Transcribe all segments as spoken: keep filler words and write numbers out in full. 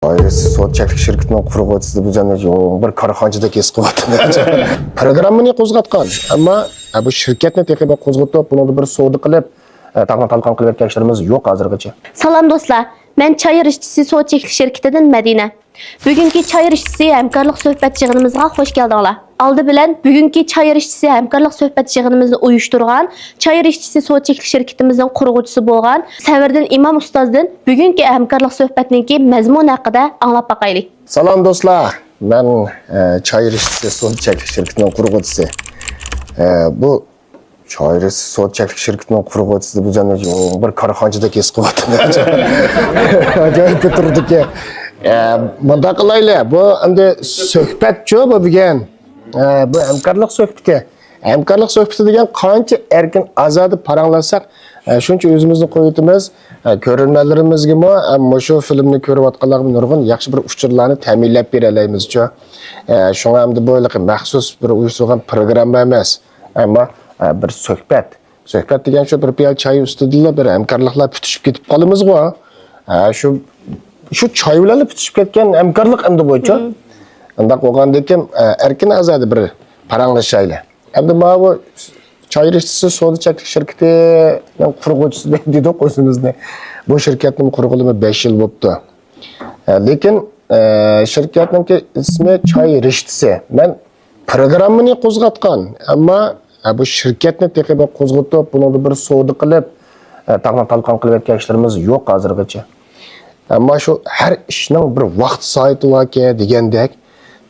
ئايرىس سودا چەكلىك شىركىتىنىڭ قۇرغۇچىسى بىز ئەنە بىر كارخانىچىدەك ھېس قىلىۋاتىمەن. پروگراممىنى قوزغاتقان، ئەمما بۇ شىركەتنى تېخى بىر قوزغىتىپ، بۇنىڭدا بىر سودا قىلىپ، تاقما تالقان قىلىۋەتكەن ئىشلىرىمىز يوق ھازىرغىچە. سالام دوستلار، مەن چاي رىشتىسى سودا چەكلىك شىركىتىدىن مەدىنە. بۈگۈنكى چاي رىشتىسى ھەمكارلىق سۆھبەت يىغىنىمىزغا خوش كەلدىڭلار. ئالدى بىلەن بۈگۈنكى چاي رىشتىسى ھەمكارلىق سۆھبەت يىغىنىمىزنى ئۇيۇشتۇرغان، چاي رىشتىسى سودا چەكلىك شىركىتىمىزنىڭ قۇرغۇچىسى بولغان سەۋرىدىن ئىمام ئۇستازدىن بۈگۈنكى ھەمكارلىق سۆھبەتنىڭكى مەزمۇنى ھەققىدە ئاڭلاپ باقايلى. سالام دوستلار، مەن ئە، چاي رىشتىسى سودا چەكلىك شىركىتىنىڭ قۇرغۇچىسى. ئە، بۇ چاي رىشتىسى سودا چەكلىك شىركىتىنىڭ قۇرغۇچىسى بىز ئەنە بىر كارخانىچىدەك ھېس قىلىۋاتىمەن. ئاجايىپ تۇردىكەن. ئە، مۇنداق قىلايلى، بۇ ئەمدى سۆھبەتچۇ بۇ بۈگۈن. ئە، بۇ ھەمكارلىق سۆھبىتى. ھەمكارلىق سۆھبىتى دېگەن قانچە ئەركىن ئازادە پاراڭلاشساق، ئە، شۇنچە ئۆزىمىزنى قويۇۋېتىمىز. ئە، كۆرۈرمەنلىرىمىزگىمۇ، ئە، مۇشۇ فىلىمنى كۆرۈۋاتقانلارغا نۇرغۇن ياخشى بىر ئۇچۇرلارنى تەمىنلەپ بېرەلەيمىزچۇ. ئە، شۇڭا ئەمدى بۇ ھېلىقى مەخسۇس بىر ئۇيۇشتۇرغان پروگرامما ئەمەس. ئەمما، ئە، بىر سۆھبەت. سۆھبەت دېگەن شۇ بىر پىيالە چاي ئۈستىدىلا بىر ھەمكارلىقلار پۈتۈشۈپ كېتىپ قالىمىزغۇ. ئە، شۇ، شۇ چاي بىلەنلا پۈتۈشۈپ كەتكەن ھەمكارلىق ئەمدى بۇچۇ. ئۇنداق بولغاندىكىن، ئە، ئەركىن ئازادە بىر پاراڭلىشايلى. ئەمدى ماۋۇ چاي رىشتىسى سودا چەكلىك شىركىتىنىڭ قۇرغۇچىسى دېدۇق ئۆزىمىزنى. بۇ شىركەتنى قۇرغىلىمۇ بەش يىل بوپتۇ. ئە، لېكىن، ئە، شىركەتنىڭكى ئىسمى چاي رىشتىسى. مەن پروگراممىنى قوزغاتقان، ئەمما، ئە، بۇ شىركەتنى تېخى بىر قوزغىتىپ، بۇنىڭدا بىر سودا قىلىپ، ئە، تاقما تالقان قىلىۋەتكەن ئىشلىرىمىز يوق ھازىرغىچە. ئەمما شۇ ھەر ئىشنىڭ بىر ۋاقتى سائىتى باركەن دېگەندەك،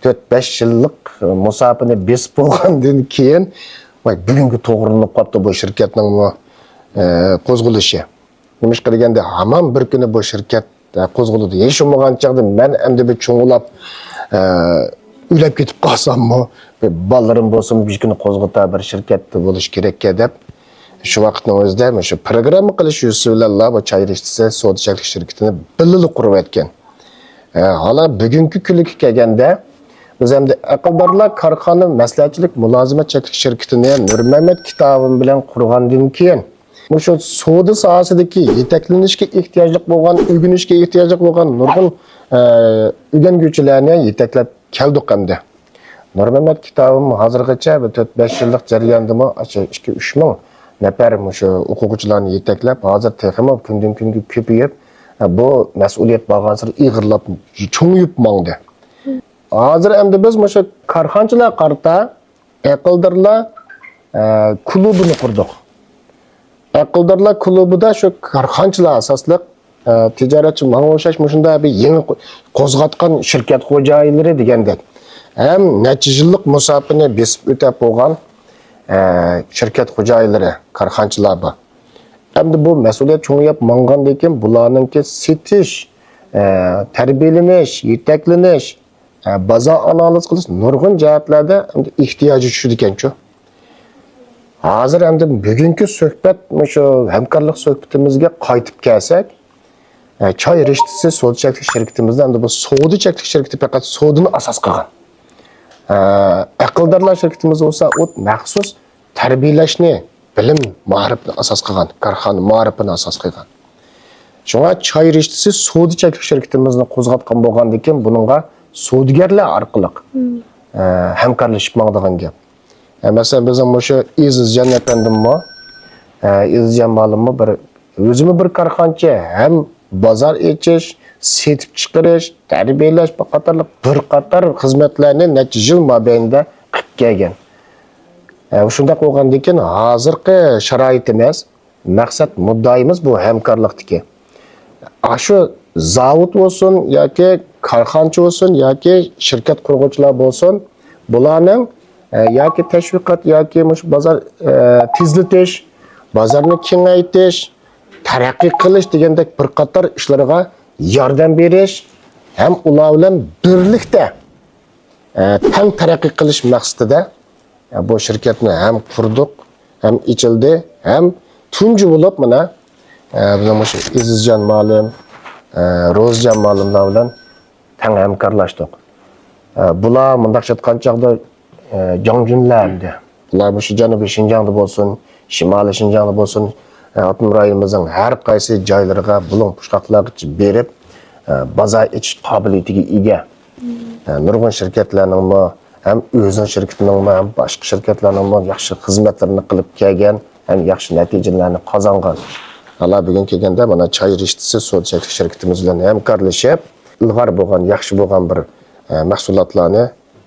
تۆت بەش يىللىق مۇساپىنى بېسىپ بولغاندىن كېيىن، ۋاي، بۈگۈنگە توغرىلىنىپ قاپتۇ بۇ شىركەتنىڭمۇ، ئە، قوزغىلىشى. نېمىشقا دېگەندە، ھامان بىر كۈنى بۇ شىركەت، ئە، قوزغىلىدۇ. ھېچ بولمىغان چاغدا مەن ئەمدى بىر چوڭلاپ، ئە، ئۆلۈپ كېتىپ قالساممۇ، بىر بالىلىرىم بولسىمۇ بىر كۈنى قوزغىتا بىر شىركەتتە بولۇش كېرەككە دەپ، شۇ ۋاقىتنىڭ ئۆزىدە مۇشۇ پروگرامما قىلىش يۈزىسى بىلەنلا بۇ چاي رىشتىسى سودا چەكلىك شىركىتىنى بىللىلا قۇرۇۋەتكەن. ئە، ھالا بۈگۈنكى كۈنلۈككە كەلگەندە، بىز ئەمدى ئەقىلدارلار كارخانا مەسلىھەتچىلىك مۇلازىمەت چەكلىك شىركىتىنى نۇرمەمەت كىتابىم بىلەن قۇرغاندىن كېيىن، مۇشۇ سودا ساھەسىدىكى يېتەكلىنىشكە ئېھتىياجلىق بولغان، ئۆگىنىشكە ئېھتىياجلىق بولغان نۇرغۇن، ئە، ئۆگەنگۈچىلەرنى يېتەكلەپ كەلدۇق ئەمدى. نۇرمەمەت كىتابىم ھازىرغىچە بىر تۆت بەش يىللىق جەرياندىمۇ ئاشۇ ئىككى ئۈچ مىڭ نەپەر مۇشۇ ئوقۇغۇچىلارنى يېتەكلەپ، ھازىر تېخىمۇ كۈندىن-كۈنگە كۆپىيىپ، بۇ مەسئۇلىيەت بارغانسېرى ئېغىرلاپ، چوڭىيىپ ماڭدى. ھازىر ئەمدى بىز مۇشۇ كارخانىچىلارغا قارىتا ئەقىلدارلار، ئە، كۇلۇبىنى قۇردۇق. ئەقىلدارلار كۇلۇبىدا شۇ كارخانىچىلار ئاساسلىق، ئە، تىجارەتچى ماڭا ئوخشاش مۇشۇنداق بىر يېڭى قو-، قوزغاتقان شىركەت خوجايىنلىرى دېگەندەك، ھەم نەچچە يىللىق مۇساپىنى بېسىپ ئۆتەپ بولغان، ئە، شىركەت خوجايىنلىرى، كارخانىچىلار بار. ئەمدى بۇ مەسئۇلىيەت چوڭىيىپ ماڭغاندىن كېيىن بۇلارنىڭكى سېتىش، ئە، تەربىيەلىنىش، يېتەكلىنىش، ئە، بازار ئانالىز قىلىش نۇرغۇن جەھەتلەردە ئەمدى ئېھتىياجى چۈشىدىكەنچۇ. ھازىر ئەمدى بۈگۈنكى سۆھبەت، مۇشۇ ھەمكارلىق سۆھبىتىمىزگە قايتىپ كەلسەك، ئە، چاي رىشتىسى سودا چەكلىك شىركىتىمىزدە ئەمدى بۇ سودا چەكلىك شىركىتى پەقەت سودىنى ئاساس قىلغان. ئە، ئەقىلدارلار شىركىتىمىز بولسا ئۇ مەخسۇس تەربىيەلەشنى، بىلىم، مائارىپنى ئاساس قىلغان، كارخانا مائارىپىنى ئاساس قىلغان. شۇڭا چاي رىشتىسى سودا چەكلىك شىركىتىمىزنى قوزغاتقان بولغاندىكىن، بۇنىڭغا سودىگەرلەر ئارقىلىق، ئە، ھەمكارلىشىپ ماڭىدىغان گەپ. ئە، مەسىلەن، بىزنىڭ مۇشۇ ئېزىزجان ئەپەندىممۇ، ئە، ئېزىزجان مالىممۇ بىر، ئۆزىمۇ بىر كارخانىچى، ھەم بازار ئېچىش، سېتىپ چىقىرىش، تەربىيەلەش قاتارلىق بىر قاتار خىزمەتلەرنى نەچچە يىل مابەينىدە قىلىپ كەلگەن. ئە، شۇنداق بولغاندىكىن، ھازىرقى شارائىتىمىز، مەقسەت مۇددىئايىمىز بۇ ھەمكارلىقتىكى. ئاشۇ زاۋۇت بولسۇن ياكى كارخانىچى بولسۇن ياكى شىركەت قۇرغۇچىلار بولسۇن، بۇلارنىڭ، ئە، ياكى تەشۋىقات ياكى مۇشۇ بازار، ئە، تېزلىتىش، بازارنى كېڭەيتىش، تەرەققىي قىلىش دېگەندەك بىر قاتار ئىشلىرىغا ياردەم بېرىش ھەم ئۇلار بىلەن بىرلىكتە، ئە، تەڭ تەرەققىي قىلىش مەقسىتىدە، ئە، بۇ شىركەتنى ھەم قۇردۇق، ھەم ئېچىلدى، ھەم تۇنجى بولۇپ مانا، ئە، بىزنىڭ مۇشۇ ئېزىزجان مالىم، ئە، روزىجان مالىملار بىلەن تەڭ ھەمكارلاشتۇق. ئە، بۇلار مۇنداقچە ئېيتقان چاغدا، ئە، جاڭجۈنلەر ئەمدى. بۇلار مۇشۇ جەنۇبىي شىنجاڭدا بولسۇن، شىمالىي شىنجاڭدا بولسۇن، ئە، ئاپتونوم رايونىمىزنىڭ ھەر قايسى جايلىرىغا بۇلۇڭ پۇچقاقلارغىچە بېرىپ، ئە، بازار ئېچىش قابىلىيىتىگە ئىگە. ئە، نۇرغۇن شىركەتلەرنىڭمۇ، ھەم ئۆزىنىڭ شىركىتىنىڭمۇ، ھەم باشقا شىركەتلەرنىڭمۇ ياخشى خىزمەتلىرىنى قىلىپ كەلگەن، ھەم ياخشى نەتىجىلەرنى قازانغان. ھالا بۈگۈن كەلگەندە مانا چاي رىشتىسى سودا چەكلىك شىركىتىمىز بىلەن ھەمكارلىشىپ، ئىلغار بولغان، ياخشى بولغان بىر، ئە، مەھسۇلاتلارنى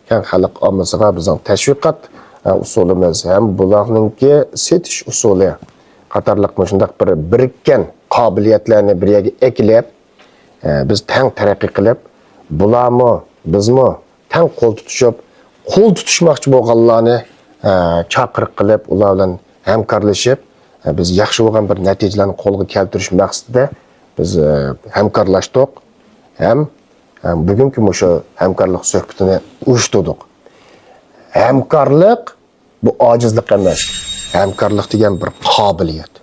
كەڭ خەلق ئاممىسىغا بىزنىڭ تەشۋىقات، ئە، ئۇسۇلىمىز ھەم بۇلارنىڭكى سېتىش ئۇسۇلى قاتارلىق مۇشۇنداق بىر بىرىككەن قابىلىيەتلەرنى بىر يەرگە ئەكېلىپ، ئە، بىز تەڭ تەرەققىي قىلىپ، بۇلارمۇ، بىزمۇ تەڭ قول تۇتۇشۇپ، قول تۇتۇشماقچى بولغانلارنى، ئە، چاقىرىق قىلىپ، ئۇلار بىلەن ھەمكارلىشىپ، ئە، بىز ياخشى بولغان بىر نەتىجىلەرنى قولغا كەلتۈرۈش مەقسىتىدە بىز، ئە، ھەمكارلاشتۇق ھەم، ئە، بۈگۈنكى مۇشۇ ھەمكارلىق سۆھبىتىنى ئۇيۇشتۇردۇق. ھەمكارلىق بۇ ئاجىزلىق ئەمەس. ھەمكارلىق دېگەن بىر قابىلىيەت.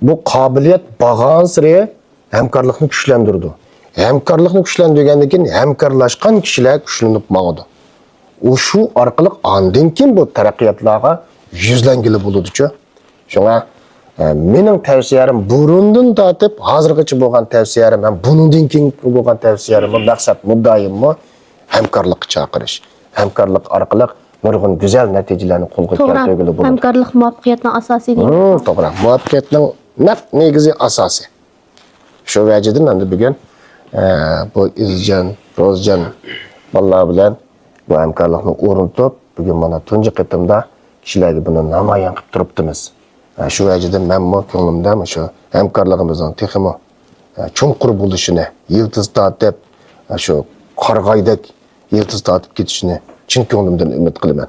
بۇ قابىلىيەت بارغانسېرى ھەمكارلىقنى كۈچلەندۈرىدۇ. ھەمكارلىقنى كۈچلەندۈرگەندىن كېيىن ھەمكارلاشقان كىشىلەر كۈچلىنىپ ماڭىدۇ. ئۇ شۇ ئارقىلىق ئاندىن كېيىن بۇ تەرەققىياتلارغا يۈزلەنگىلى بولىدۇچۇ. شۇڭا، ئە، مېنىڭ تەۋسىيەلىرىم بۇرۇندىن تارتىپ ھازىرغىچە بولغان تەۋسىيەلىرىم ھەم بۇنىڭدىن كېيىنكى بولغان تەۋسىيەلىرىم، مەقسەت مۇددىئايىممۇ ھەمكارلىققا چاقىرىش. ھەمكارلىق ئارقىلىق نۇرغۇن گۈزەل نەتىجىلەرنى قولغا توغرا، كەلتۈرگىلى بولىدۇ. ھەمكارلىق مۇۋەپپەقىيەتنىڭ ئاساسى دەيدۇ. ھىم، توغرا. مۇۋەپپەقىيەتنىڭ نەق نېگىزى، ئاساسى. شۇ ۋەجىدىن ئەمدى بۈگۈن، ئە، بۇ ئىزجان، روزجان بالىلار بىلەن بۇ ھەمكارلىقنى ئورنىتىپ، بۈگۈن مانا تۇنجى قېتىمدا كىشىلەرگە بۇنى نامايان قىلىپ تۇرۇپتىمىز. ئە، شۇ ۋەجىدىن مەنمۇ كۆڭلۈمدە مۇشۇ ھەمكارلىقىمىزنىڭ تېخىمۇ، ئە، چوڭقۇر بولۇشىنى، يىلتىز تارتىپ، ئە، شۇ قارىغايدەك يىلتىز تارتىپ كېتىشىنى چىن كۆڭلۈمدىن ئۈمىد قىلىمەن.